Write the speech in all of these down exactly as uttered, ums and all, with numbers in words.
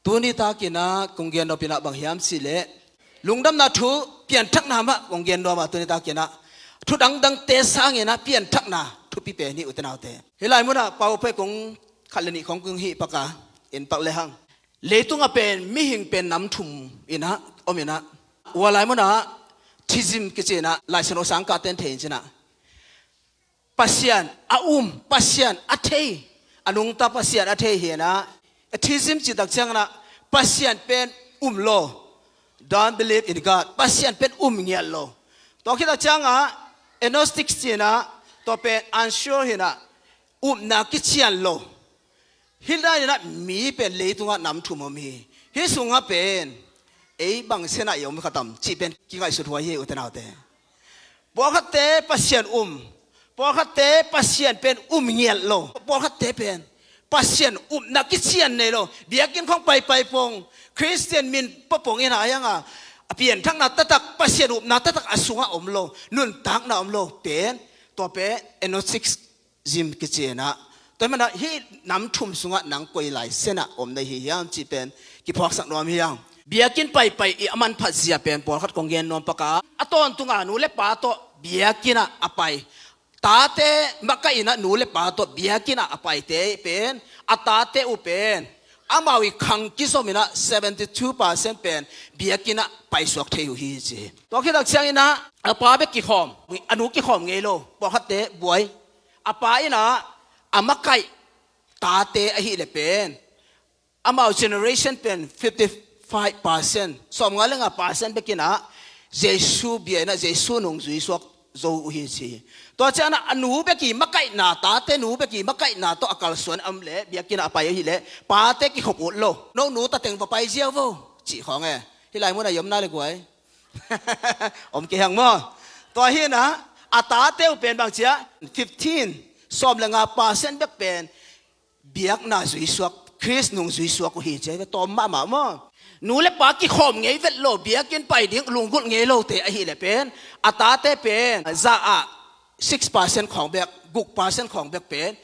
Tuni takinah kong gen nop inah bang hiam cihleh, lungdamna thu pianthakna mah kong gen nuam a, tuni takinah thu dangdangte sanginah pianthakna thupi pen hi, ute naute. Hih lai munah PowerPoint kong khat le nih khong kong hih paka in pak lehang, leitungah pen mihing pen nam thum inah om inah, ua lai munah theism kici inah Lai Siangtho sangkahte in thei in cinah, Pasian a um, Pasian a thei, a nungta Pasian a thei hi inah, atheism cih tak cianginah Pasian pen um lo, don't believe in God, Pasian pen um ngiat lo. Tua khit tak ciangah agnostic ci inah, tua pen unsure hi inah, upna kician lo. Hih lai inah mi pen leitungah nam thum om hi. Hih sungah pen ei bang sianah i om kha tam cih pen kingaihsut huai hi, ute naute. Pawlkhatte Pasian um, pawlkhatte Pasian pen um ngiat lo, pawlkhatte pen Pasian upna kician nei lo. Biakinn khong paipai pong, Khristian min pua pong inah a hiangah, a pianthakna taktak, Pasian upna taktak a sungah om lo, nuntakna om lo pen, tua pen agnostic zim kici inah. Tua hi manah hih nam thum sungah nang koi lai sianah om na hi hiam cih pen kiphuaksak nuam hi hang. Biakinn paipai i a manphat zia pen pawlkhat kong gen nuam paka, a tawntunga nu le pa tawh biakinnah a pai, tate makaih inah nu le pa tawh biakinnah a paite pen, a tate uh pen amau i khang kizom inah seventy two percent pen biakinnah paisuak thei uh hi ci hi. Tua khit tak cianginah a pa bek kikhawm, a nu kikhawm ngei lo, pawlkhatte buai. A pa inah a makaih tate ahih leh pen, amau generation pen fifty five percent, sawmnga le nga percent bekinah Jesu bia inah Jesu nungzui suak zo uh hi ci hi. Tua cianginah a nu bek i makaihna, tate nu bek i makaihna tawh a kalsuan a om leh, biakinnah a pai ahih leh pate kikhop ut lo. No nu tateng va pai ziau vo cih khawng e. Hih lai munah i omna le guai om kei hang maw. Tua hi inah a tate uh pen bang cia, fifteen, sawm le nga percent bek pen biakna zui suak, Khrist nungzui suak uh hi ci hi ve, tawm mahmah maw. Nu le pa kikhawm ngei vet lo, biakinn pai ding lunggulh ngei lote ahih leh pen, a tate pen za ah six percent khawng bek, guk percent khawng bek pen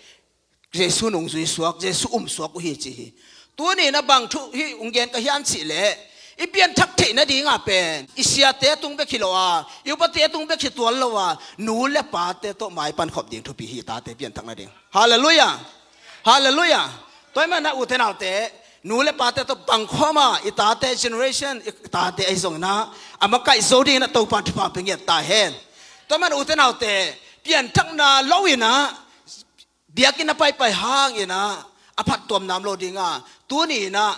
Jesu nungzui suak, Jesu um suak uh hi ci hi. Tuni inah bang thu hih hong gen ka hiam cihleh, i pianthak theih nadingah pen i siate tung bek hi lo a, i upate tung bek hi tuan lo a, nu le pate tawh maipan khop ding thupi hi, tate pianthak nading. Halleluiah. Halleluiah. Tua hi manah ute naute, nu le pate tawh bang khawma i tate generation, i tate ahi zonginah a makaih zo dinginah Topa thupha pia ngiat ta hen. Tua hi manah ute naute, pianthakna lo inah biakinn a paipai hanginah a phattuam nam lo dinga, tuni inah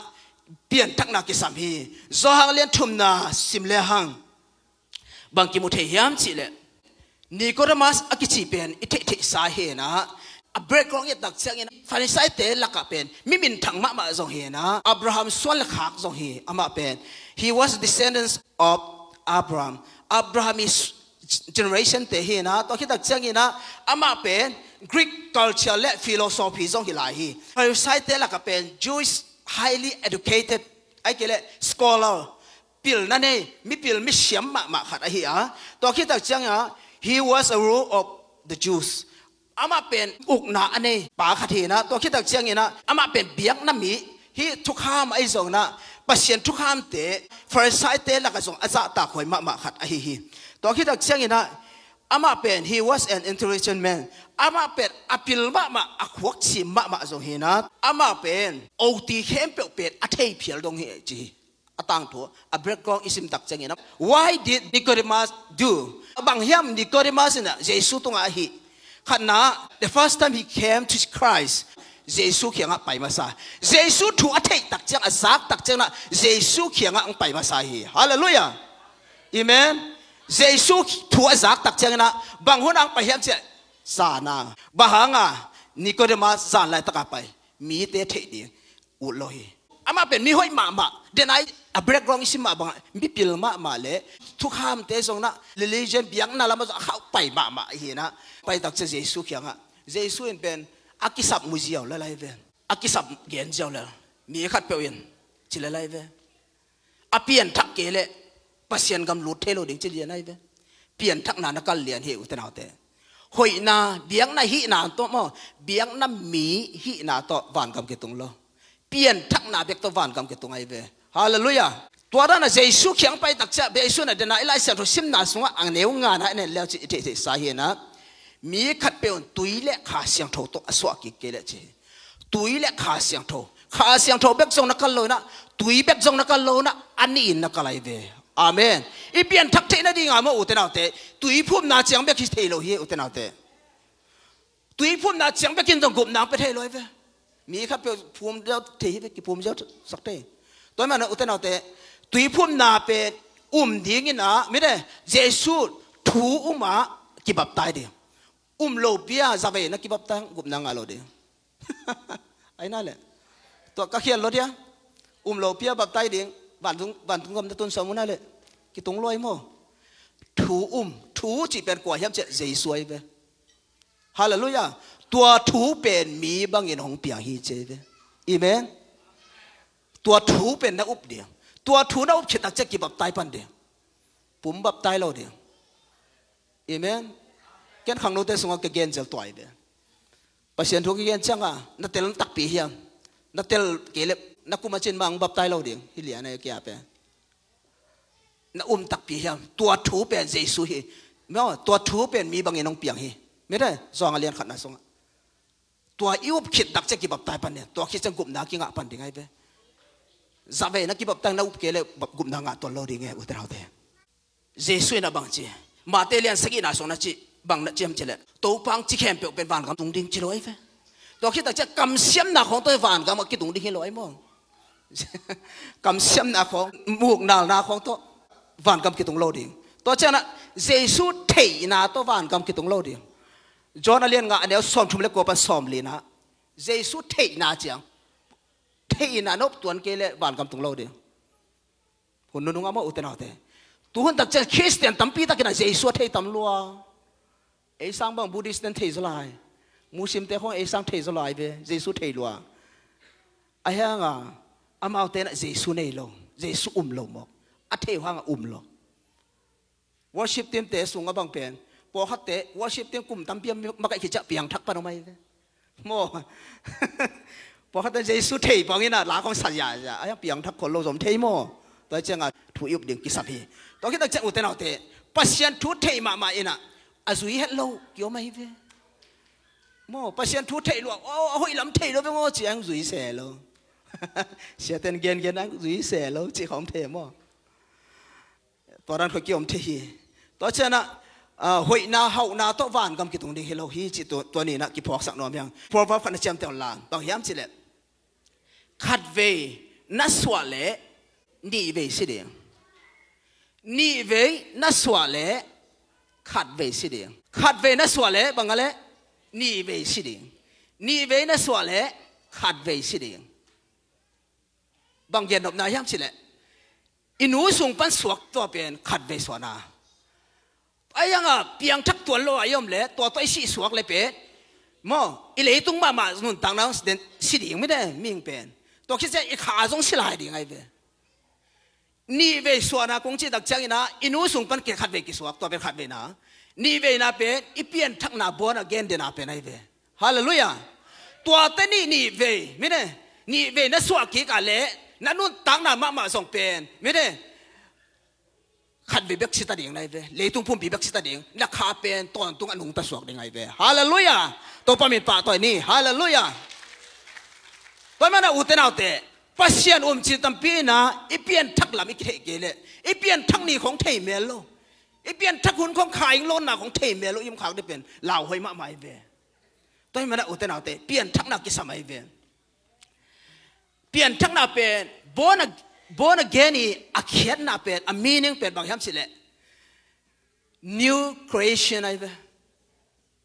pianthakna kisam hi. Johan lian thumna sim lehang bang kimu thei hiam cihleh, Nicodemus a kici pen i theihtheihsa hi inah, a background i et tak ciangin Farisaite lakah pen mi minthang mahmah zong hi inah, Abraham suan le khak zong hi. Amah pen, he was descendants of Abraham. Abraham is generation te hi inah, tua khit tak cianginah amah pen Greek culture le philosophy zong hi lai hi. Farisaite lakah pen Jewish highly educated, ahih kei leh scholar, pilna nei, mipil misiam mahmah khat ahi a. Tua khit tak ciangah, he was a ruler of the Jews. Amah pen ukna a nei pa khat hi inah, tua khit tak cianginah amah pen biakna mi, hih thukham ahi zonginah Pasian thukhamte Farisaite lakah zong a zahtak huai mahmah khat ahi hi. Tua khit tak cianginah amah pen, he was an intelligent man. Amah pen a pil mahmah, a khuak cim mahmah zong hi inah, amah pen oti khempeuh pen a thei phial dong hi ci hi. A tangthu, a background i sim tak ciangin, why did Nicodemus do? Bang hiam Nicodemus inah Jesu tungah ahih? Khatna, the first time he came to Christ, Jesu kiangah pai masa. Jesu thu a theih tak ciang, a zak tak cianginah Jesu kiangah ang pai masa hi. Halleluiah. Amen. Jesu thu a zak tak cianginah bang hun ang pai hiam ciah? Zana. Bang hanga Nicodemus zan laitakah pai? Mite theih ding ut lo hi. Amah pen mi hoih mahmah, denai a background i sim mah bangah mipil mahmah le thukhamte zonginah religion biakna lamah zong a khauh pai mahmah hi inah, pai tak ciang Jesu kiangah, Jesu in pen a kisap mu ziau le lai ve. A kisap gen ziau le, mi khatpeuh in ci le lai ve. A pianthak kei leh Pasian gam lut thei lo ding ci lian ahi ve. Pianthakna na kal lian hi, ute naute. Hoihna, biakna hihna tawh maw, biakna mi hihna tawh vangam kitung lo. Pianthakna bek tawh vangam kitung ahi ve. Halleluiah. Tua dan a Jesu kiang pai tak ciang, Jesu in a dena i Lai Siangtho simna sungah a neu ngana in en leu cih i theihtheihsa hi a, mi khatpeuh in tui le Kha Siangtho tawh a suah kik kei leh ci hi. Tui le Kha Siangtho. Kha Siangtho bek zong na kal lo in a, tui bek zong na kal lo in a, a nih in na kal ahi ve. Amen. I pianthak theih nading a maw, ute naute, tui phumna ciang bek hi thei lo hi, ute naute. Tui phumna ciang bekin zong gupna pia thei lo ahi ve. Mi khatpeuh phum ziau thei hi ve, kiphum ziau sak thei. Tua hi manin ute naute, tui phumna pen um ding in a, mite, Jesu thu um a kibaptai ding. Um lopi a zavei na kibaptai gupna ngah lo ding. Ahi na leh, tua ka khial lo dia. Um lopi a baptai ding, vantung, vantung gam na tun sawm uh na leh, kitung lo ahi maw. Thu um, thu cih pen kua hiam cih leh Jesu ahi ve. Halleluiah. Tua thu pen mi bangin hong piang hi ci hi ve. Amen. Tua thu pen na up ding. Tua thu na up khit tak ciang kibaptai pan ding. Pum baptai lo ding. Amen. Ken khangnote sungah ka gen zel tua ahi ve. Pasian thu ka gen ciangin na tel takpi hiam? Na tel kei leh na kum a cin mah hong baptai lo ding. Hi lian a kia pen na um takpi hiam? Tua thu pen Jesu hi. Maw, tua thu pen mi bangin hong piang hi. Mite, Johan a lian khatna sungah. Tua i up khit tak ciang kibaptai pan ding. Tua khit ciang gupna kingah pan ding ahi ve. Zavei na kibaptai na up kei leh gupna ngah tuan lo ding e, ute naute. Jesu in a bang ci, Mate lian sagihna sungah na ci, bang na ci hiam cih leh, Topa hong ci khempeuh pen vangam tung ding ci lo ahi ve. Tua khit tak ciang kamsiamna khawng tawh vangam a kitung ding hi lo ahi maw. Kamsiamna khawng, muknalna khawng tawh vangam kitung lo ding. Tua ciangin a Jesu theihna tawh vangam kitung lo ding. Johan a lian nga a neu sawmthum le kua pan sawmli na. Jesu theihna ciang. Theihna na up tuan kei leh vangam tung lo ding. Hun nunung a maw, ute naute. Tuhun tak ciang Khristian tampi takin a Jesu a thei tam lua. Ei sang bang Buddhist ten thei zaw lai. Muslimte khawng ei sang thei zaw lai ve, Jesu thei lua. Ahi hangin amaute in a Jesu nei lo, Jesu um lo maw. A thei uh hangin um lo. Worship team te sungah bang pen, pawlkhatte worship team kum tampi a makaih khit ciang piangthak pan om ahi ve. Maw. Pawlkhatte Jesu thei bangin a la khawng sa ya ya, a piangthak khol lo zom thei maw. Tua ciangin thu i up ding kisam hi. Tua khit tak ciang ute naute, Pasian thu thei mahmah in a, a zui het lo kiom ahi ve. Maw, Pasian thu thei lua, oh, a hoih lam thei lo ve maw, ci a hong zui se lo. Siate'n gengen a hong zui se lo, ci khawng thei maw. Tua dan khawng kiom thei hi. Tua ciangin a, ah, hoihna, hauhna tawh vangam kitung ding hi lo hi cih tua, tua ni in a kiphawksak nuam hi hang. Proverb khat na ciamteh un la, bang hiam cih leh, khatvei na suah leh nihvei si ding. Nihvei na suah leh khatvei si ding. Khatvei na suah leh bang a leh nihvei si ding. Nihvei na suah leh khatvei si ding. Bang gennopna hiam cih leh, i nu sung pan suak tua pen khatvei suahna. Ahi hangin piangthak tuan lo a i om leh, tua tawh i sih suak leh pen, maw, i leitung mahmah nuntakna si ding mite, mihing pen. Tua khit ciang i kha zong si lai ding ahi ve. Nihvei suahna kong cih tak ciangin a, i nu sung pan khatvei kisuak, tua pen khatveina. Nihveina pen i pianthakna born again dena pen ahi ve. Halleluiah. Tuate nih nihvei, mite, nihvei na suah kik a leh, na nuntakna mahmah zong pen, mite, khatvei bek si ta ding na hi ve. Leitung pumpi bek si ta ding, na kha pen tawntung a nungta suak ding ahi ve. Halleluiah. Topa min pahtawi ni. Halleluiah. Tua manin a ute naute, Pasian um cih tampi in a, i pianthak lam i kitheih kei leh, i pianthak ni khawng thei mel lo, i pianthak hun khawng, kha ing lawnna khawng thei mel lo i om khak ding pen lauhuai mahmah ahi ve. Tua hi manin a ute naute, pianthakna kisam ahi ve. Pianthakna pen, born a, born again i a khiatna pen, a meaning pen bang hiam cih leh, new creation ahi ve.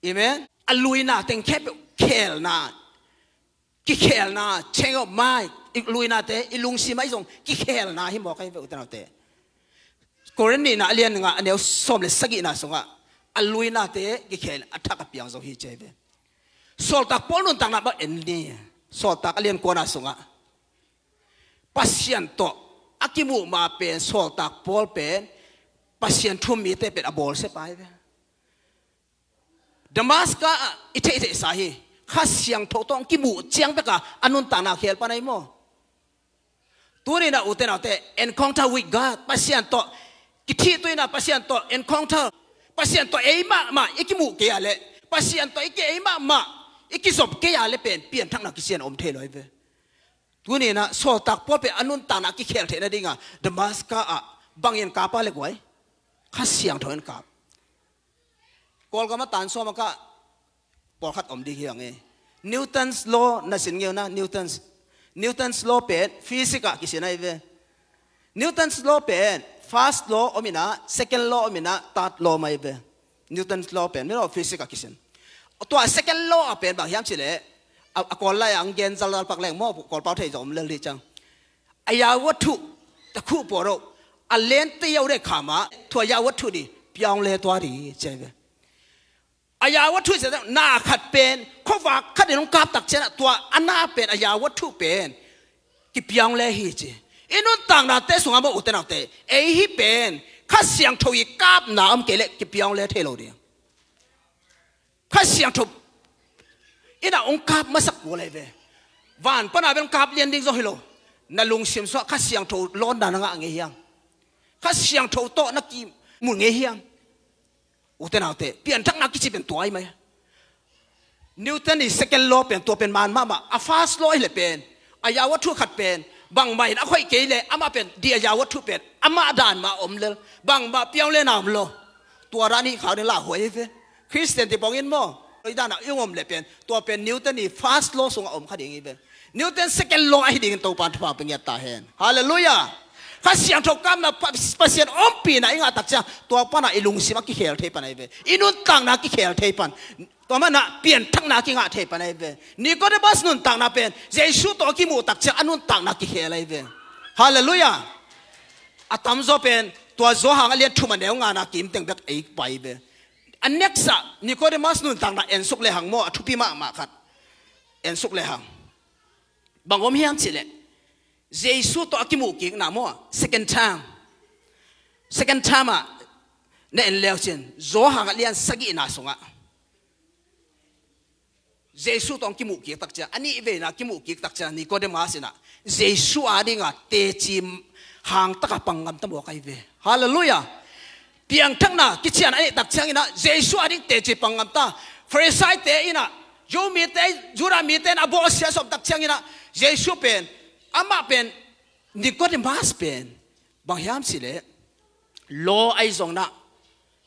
Amen. A luina teng khempeuh khelna, kikhelna, change of mind, i luinate, i lungsim ahi zong kikhelna hi mawk ahi ve ute naute. Korin nihna a lian nga a neu sawm le sagihna sungah a luinate kikhel, a thak a piang zo hi ci ahi ve. Sawltak Paul nuntakna bang en ni. Sawltak a lian kuana sungah Pasian tawh a kimuh ma pen, Sawltak Paul pen Pasian thu um mite pen a bawlsia pa hi ve. Damaska ah i theihtheihsa hi. Kha Siangtho tawh kimuh ciang bek a a nuntakna khel pan ahi maw. Tuni-in ah ute naute, encounter with God, Pasian tawh kithih tu-in ah Pasian tawh encounter, Pasian tawh ei mahmah i kimuh kei a leh, Pasian tawh i ki ei mahmah i kizop kei a leh pen pianthakna kician om thei lo hi ve. Tuni-in ah sawltak Paul pen a nuntakna a kikhel theih nadingah Damascus ah bangin kap a leh guai, Kha Siangtho in kap. Kawlgam a tan sawm a kah pawlkhat om ding hi ang e. Newton's law na sin ngeu na, Newton's, Newton's law pen physics ah kisin ahi ve. Newton's law pen first law om in ah, second law om in ah, third law mah ahi ve. Newton's law pen, mino, physics ah kisin. Tua second law ah pen bang hiam cih leh, a, a Kawl lai-ah ang gen zalzal pak leng maw, Kawl pau thei zong om lel dih ciang. A yau wathu, takhu poro, a lente yau de khama, tua yau wathu di, piang le tua di, ci ahi ve. A yau wathu ci a na khat pen, khuavak khat in hong kap tak ciangin ah tua a na pen, a yau wathu pen kipiang le hi ci. I nuntaknate sungah maw ute naute, ei hih pen Kha Siangtho i kapna om kei leh kipiang le thei lo ding. Kha Siangtho in ah hong kap masak kul ahi ve. Van pan a bel hong kap lian ding zong hi lo. Na lungsim sungah Kha Siangtho lawnna na ngah ngei hiam? Kha Siangtho tawh na kimu ngei hiam? Ute naute, pianthakna kici pen tua ahi mai. Newton i second law pen tua pen man mahmah. A first law hi leh pen, a yau wathu khat pen bangmah in a khoih kei leh amah pen di, a yau wathu pen amah dan mah om lel, bangmah piang le na om lo. Tua dan hi khau ding lauhuai hi ve. Khristian te bangin maw, tua dan a i hong om leh pen, tua pen Newton i first law sungah om kha ding hi ve. Newton second law ahi dingin Topa'n thupha pia ngiat ta hen. Halleluiah. Kha Siangtho kapna, Pa-, Pasian ompihna i ngah tak ciang, tua pan a i lungsim a kikhel thei pan ahi ve. I nuntakna a kikhel thei pan. Tua man a pianthakna a kingah thei pan ahi ve. Nicodemus nuntakna pen Jesu tawh a kimuh tak ciang a nuntakna a kikhel ahi ve. Halleluiah. A tamzaw pen tua Johan a lian thum a neu ngana kim teng bek ei pai ve. A next ah Nicodemus nuntakna ensuk lehang maw, a thupi mahmah khat ensuk lehang. Bang om hiam cih leh, Jesu tawh a kimuh kikna maw, second time. Second time ah na en leu cin, Johan a lian sagihna sungah Jesu tawh kimuh kik tak ciang, a nih veina kimuh kik tak ciang, Nicodemus in ah Jesu adinga teci hang taka pang ngam ta mawk ahi ve. Halleluiah. Piangthakna kician a neih tak ciangin ah Jesu ading teci pang ngam ta. Farisai-te in ah, Jew mite, Judah mite in a bawlsiat sawm tak ciangin ah Jesu pen, amah pen, Nicodemus pen bang hiam cih leh, law ahi zongin ah,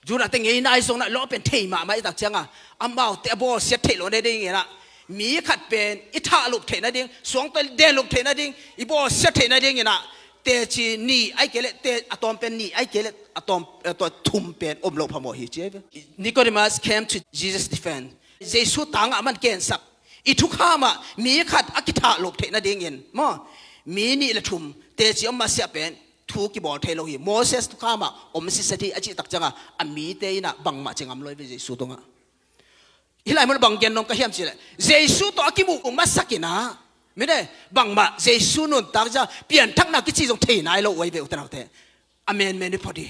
Judah-te ngeina ahi zongin ah, law pen thei mahmah i tak ciangin ah, amaute a bawlsiat theih loh nadingin ah, mi khat pen i thahlup theih nading, suangta i denlup theih nading, i bawlsiat theih nadingin ah, teci nih ahih kei leh, te-, a tawm pen nih ahih kei leh, a tawm, eh, tua thum pen om loh phamawh hi ci ahi ve. Nicodemus came to Jesus' defense. Jesu tangah a man gensak. I thukham ah mi khat a kithahlup theih nadingin maw, mi nih le thum teci om masiah pen thu kibawl thei lo hi. Moses thukham ah om siset hi a cih tak ciangin ah, a mite in ah bangmah ci ngam lo hi ve Jesu tungah. Hih lai mun bang gen nuam ka hiam cih leh, Jesu tawh a kimuh masak in ah, mite, bangmah Jesu nuntak ciang pianthakna kici zong thei nai lo uh ahi ve ute naute. A menmen i phot hi.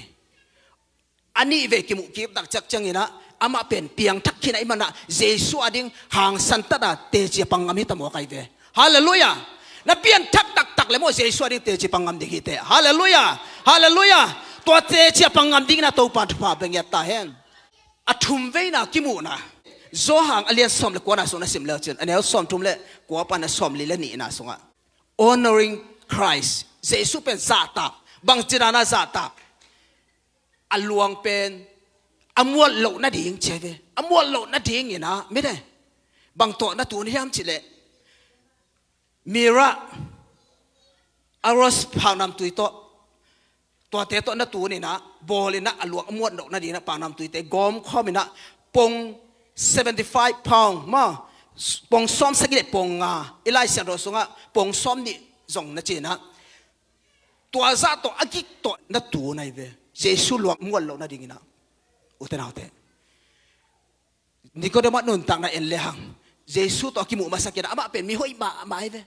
A nih vei kimuh kik tak ciangin ah, amah pen piangthak khin ahih man ah, Jesu ading hangsan takin ah teci a pang ngam hi ta mawk ahi ve. Halleluiah. Na pianthak taktak leh maw, Jesu ading teci pang ngam ding hi teh. Halleluiah. Halleluiah. Tua teci a pang ngam dingin ah Topa'n thupha pia ngiat ta hen. A thum veina kimuhna, Johan a lian sawm le kuana sung na sim leu cin, a neu sawm thum le kua pan a sawm li le nihna sungah, honoring Christ, Jesu pen zahtak. Bangci dan a zahtak? A luang pen a muat loh nading ci ahi ve. A muat loh nadingin ah, mite, bang tawh na tun hiam cih leh, myrrh, aloes, paknamtui tawh, tuate tawh na tun in ah, bawl in ah, a luang a muat loh nadingin ah paknamtuite gawm khawm in ah, pong seventy five pound maw, pong sawm sagih le pong nga, i Lai Siangtho sungah pong sawm nih zong na ci in ah, tua zah tawh a gik tawh na tun ahi ve, Jesu luang muat loh nadingin ah. Ute naute, Nicodemus nuntakna en lehang, Jesu tawh a kimuh masak in ah, amah pen mi hoih mahmah ahi ve.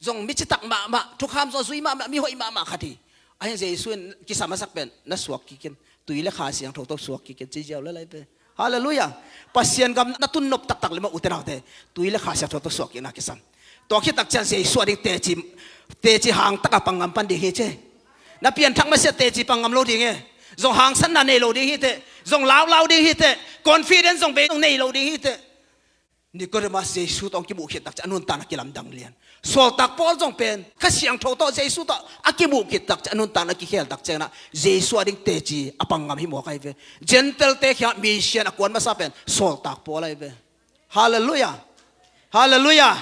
Zong mi citak mahmah, thukham zong zui mahmah, mi hoih mahmah khat hi. Ahi hang Jesu in kisam masak pen, na suak kik in, tui le Kha Siangtho tawh suak kik in, ci ziau lel ahi ve. Halleluiah. Pasian gam na tun nop taktak leh maw, ute naute, tui le Kha Siangtho tawh suak kikna kisam. Tua khit takciang Jesu a ding teci, teci hangtak a pang ngam pan ding hi ci. Na pianthak masiah teci pang ngam lo ding hi. Zong hangsanna nei lo ding hi teh. Zong laulau ding hi teh. Confidence zong bei zong nei lo ding hi teh. Nicodemus Jesu tawh hong kimuh khit takciang a nuntakna kilamdang lian. Sawltak Paul zong pen Kha Siangtho tawh Jesu tawh a kimuh khit takciang a nuntakna kikhel takciang inah Jesu a ding teci a pang ngam hi mawk ahi ve. Gentile te kiangah mission a kuan masa pen Sawltak Paul ahi ve. Halleluiah. Halleluiah.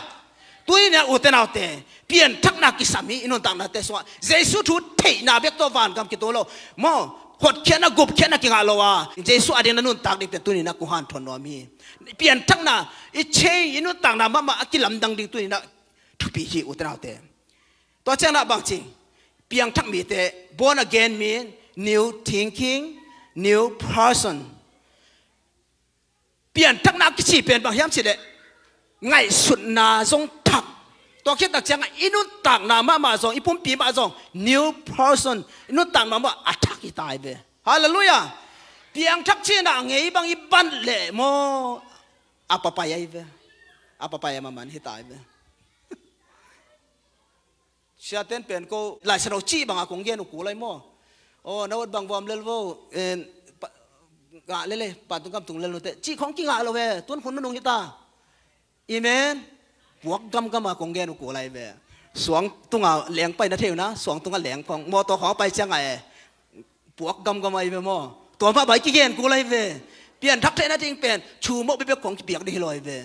Tuni-in ah ute naute, pianthakna kisam hi i nuntaknate sungah. Jesu thu theihna bek tawh vangam kituak lo. Maw, hotkhiatna, gupkhiatna kingah lo a, Jesu a ding na nuntak ding pen tuni-in ah kong hanthawn nuam hi. Pianthakna i change, i nuntakna mahmah a kilamdang ding tuni-in ah thupi hi ute naute. Tua ciangin ah bangci, piangthak mite, born again mean new thinking, new person. Pianthakna a kici pen bang hiam cih leh ngaihsutna zong thak. Tua khit takciangah i nuntakna mahmah zong, i pumpi mah zong new person, i nuntakna mahmah a thak hi ta hi ve. Halleluiah. Piangthak ci-in ah ngei bang i bang leh maw, a papai ahi ve. A papai a maman hi ta hi ve. Siaten pen ko Lai Siangtho cih banga kong gen uh kul ahi maw. Aw, na ut bang vuam lel vo, en, pa, ngah lel e, pan tung kam tung lel nute cih khong kingah lo ve, tun hun nunung hi ta. Amen. Puak gamgam a kong gen uh kul ahi ve. Suang tunga leng pai na thei uh na, suang tunga leng khong, mawtaw khong a pai ciang a e. Puak gamgam ahi ve maw. Tua mah bang kigen kul ahi ve. Pianthak theihna ding pen chumok bekbek khong kipiak ding hi lo ahi ve.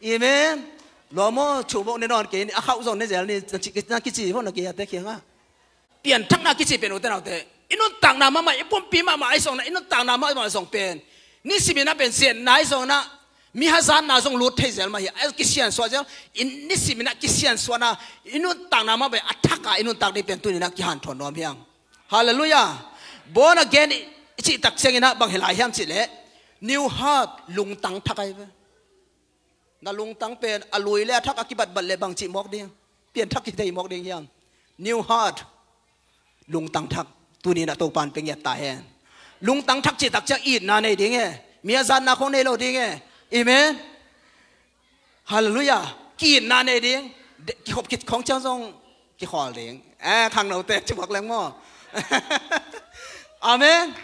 Amen. Lawm aw, chumok ne nawn kei ni, a khauh zong ne zel ni, na ci, na kici ho na kiate kiangah. Pianthakna kici pen ute naute, i nuntakna mahmah, i pumpi mahmah ahi zong inah, i nuntakna mahmah zong pen nisimin ah pen zetna ahi zong inah, mi hazatna zong lut thei zel mah hi a, kisiansuah zel. I nisimin ah kisiansuahna, i nuntakna mahmah a thak a i nuntak ding pen tuni-in ah kihanthawn nuam hi hang. Halleluiah. Born again i, i cih takciang inah bang hi lai hiam cih leh new heart, lungtang thak ahi ve. Na lungtang pen a lui le a thak a kibatbat leh bangci mawk ding, pianthak hi thei mawk ding hiam? New heart. Lungtang thak. Tuni-in ah Topa'n pe ngiat ta hen. Lungtang thak cih takciang itna nei ding e. Mi hazatna khong nei lo ding e. Amen. Halleluiah. Ki-itna nei ding. De, kikhop khit khong ciang zong kikhawl ding. Eh, khangnote ci buak leng maw. Amen.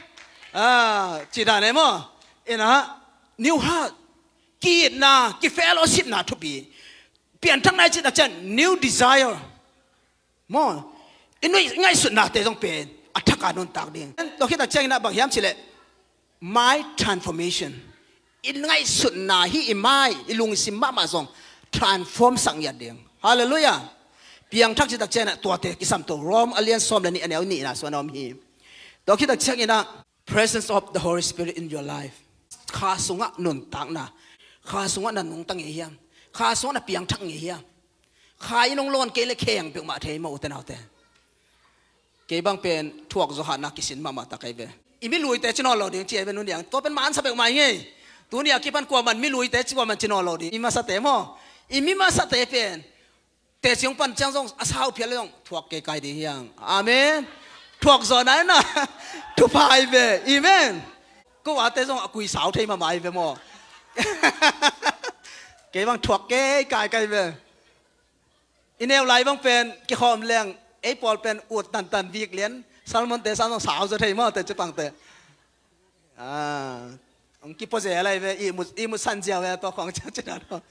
Ah, cih dan e maw. Inah, new heart. Ki-itna, kifellowshipna thupi. Pianthakna i cih takciang new desire. Maw, i nuih ngaihsutnate zong pen a thak a nuntak ding. Tua khit takciang inah bang hiam cih leh mind transformation. I ngaihsutna hi, i mai, i lungsim mahmah zong transform sak ngiat ding. Halleluiah. Piangthak cih takciang inah tuate kisam to, Rom a lian sawm le nih, a neu nihna sungah a om hi. Tua khit takciang inah presence of the Holy Spirit in your life. Kha sungah nuntakna, Kha sungah na nungta ngei hiam? Kha sungah na piangthak ngei hiam? Kha in hong lawn kei leh kheng peuhmah thei maw ute naute. Kei bang pen thuakzaw hatna kisin mahmah tak ahi ve. I miluite ci nawn lo ding ci ahi ve, nu Niang. Tua pen mansa peuhmah hi ngei. Tuni a kipan kuaman miluite ci, kuaman ci nawn lo ding. I masate maw. I mi masate pen teci hong pan ciang zong a sau phial zong thuak keikai ding hi hang. Amen. Thuakzawhna in ah thupha ahi ve. Amen. Ko ate zong a kui sau thei mahmah ahi ve maw. Kei bang thuak keikai ka hi ve. I neu lai bang pen kikhawm leng, ei pawl pen ut tantan, vik lian, salmon te sam zong sau zaw thei maw, te cipangte. Ah, hong kipua zel ahi ve, ihmut, ihmut san ziau ve, tua khawng cih dan khawng.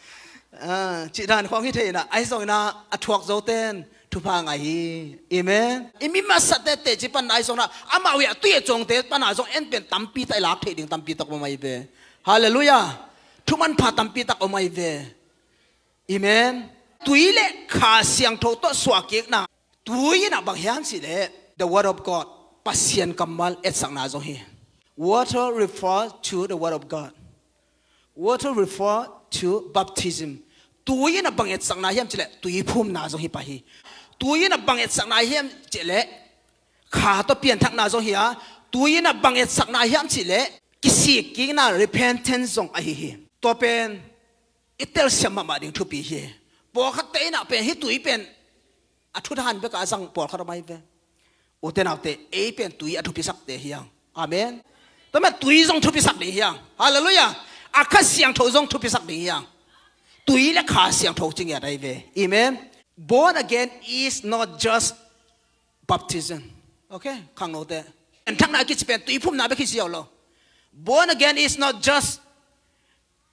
Ah, cih dan khawng hi thei inah, ahi zongin ah a thuak zote in thupha ngah hi. Amen. I mi masate teci panna ahi zongin ah, amau hi a tui a cawngte panna zong en pen tampi tak i lak theih ding tampi tak om ahi ve. Halleluiah. Thumanpha tampi tak om ahi ve. Amen. Tui le Kha Siangtho tawh suahkikna. Tui in ah bang hiam cih leh, the word of God, Pasian kammal etsakna zong hi. Water refer to the word of God. Water refer to baptism. Tui in ah bang etsakna hiam cih leh, tui phumna zong hi pah hi. Tui in ah bang etsakna hiam cih leh, Kha tawh pianthakna zong hi a. Tui in ah bang etsakna hiam cih leh, kisikkikna, repentance zong ahi hi. Tua pen i telsiam mahmah ding thupi hi. Pawlkhatte in ah pen hih tui pen a thudan bek a zang pawlkhat om ahi ve. Ute naute, ei pen tui a thupisakte hi hang. Amen. Tua mah tui zong thupisak ding hi hang. Halleluiah. A Kha Siangtho zong thupisak ding hi hang. Tui le Kha Siangtho ci ngiat ahi ve. Amen. Born again is not just baptism. Okay? Khangnote, pianthakna a kici pen tuiphumna bek hi ziau lo. Born again is not just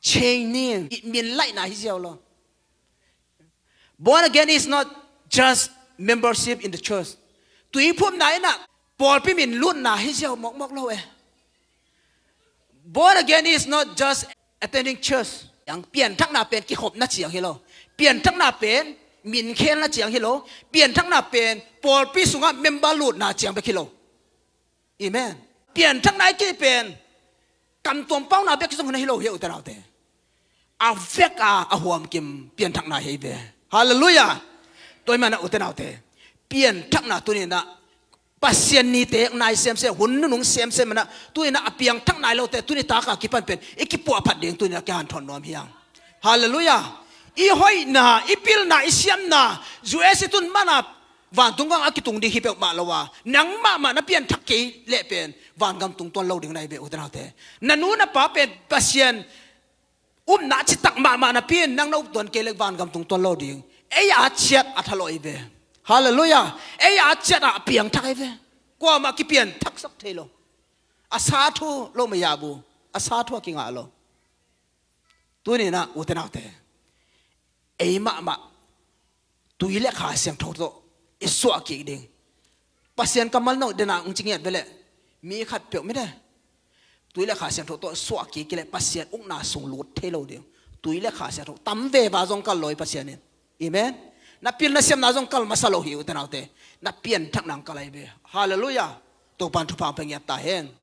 changing, min laihna hi ziau lo. Born again is not just membership in the church. Tuiphumna in ah pawlpi min lutna hi ziau mawkmawk lo e. Born again is not just attending church. Ang pianthakna pen kikhopna ciang hi lo. Pianthakna pen min khelna ciang hi lo. Pianthakna pen pawlpi sungah member lutna ciang bek hi lo. Amen. Pianthakna i kei pen kamtuam pauna bek zong na hi lo hi, ute naute. A vek a a huamkim pianthakna hi ve. Halleluiah. Tua hi mana, ute naute, pianthakna tuni-in ah Pasian ni teek nai semsem, hun nunung semsem mana, tuni-in ah a piangthak nai lote tuni taka kipan pen i kipuahphat ding tuni-in ah kihanthawn nuam hi hang. Halleluiah. I hoihna, i pilna, i siamna, U S i tun mana vantung gam a kitung ding hi peuhmah lo a, nang mahmah na pianthak kei leh pen vangam tungtuan lo ding na hi ve, ute naute. Na nu na pa pen Pasian upna citak mahmah napi-in nang na uptuan kei leh vangam tungtuan lo ding. Ei a ciat a thalawh hi ve. Halleluiah. Ei a ciat a piangthak hi ve. Kuamah kipianthaksak thei lo. A sa thu lo maya bu. A sa thu a kingah lo. Tuni-in ah, ute naute, ei mahmah tui le Kha Siangtho tawh i suah kik ding. Pasian kammal nong dena ung ci ngiat ve leh, mi khat peuh mite tui le Kha Siangtho tawh suah kik kei leh Pasian ukna sung lut thei lo ding. Tui le Kha Siangtho tam veva zong kal lo hi Pasian in. Amen. Na pil na siamna zong kal masa lo hi, ute naute. Na pianthakna ang kal ahi ve. Halleluiah. Topan thupha ang pia ngiat ta hen.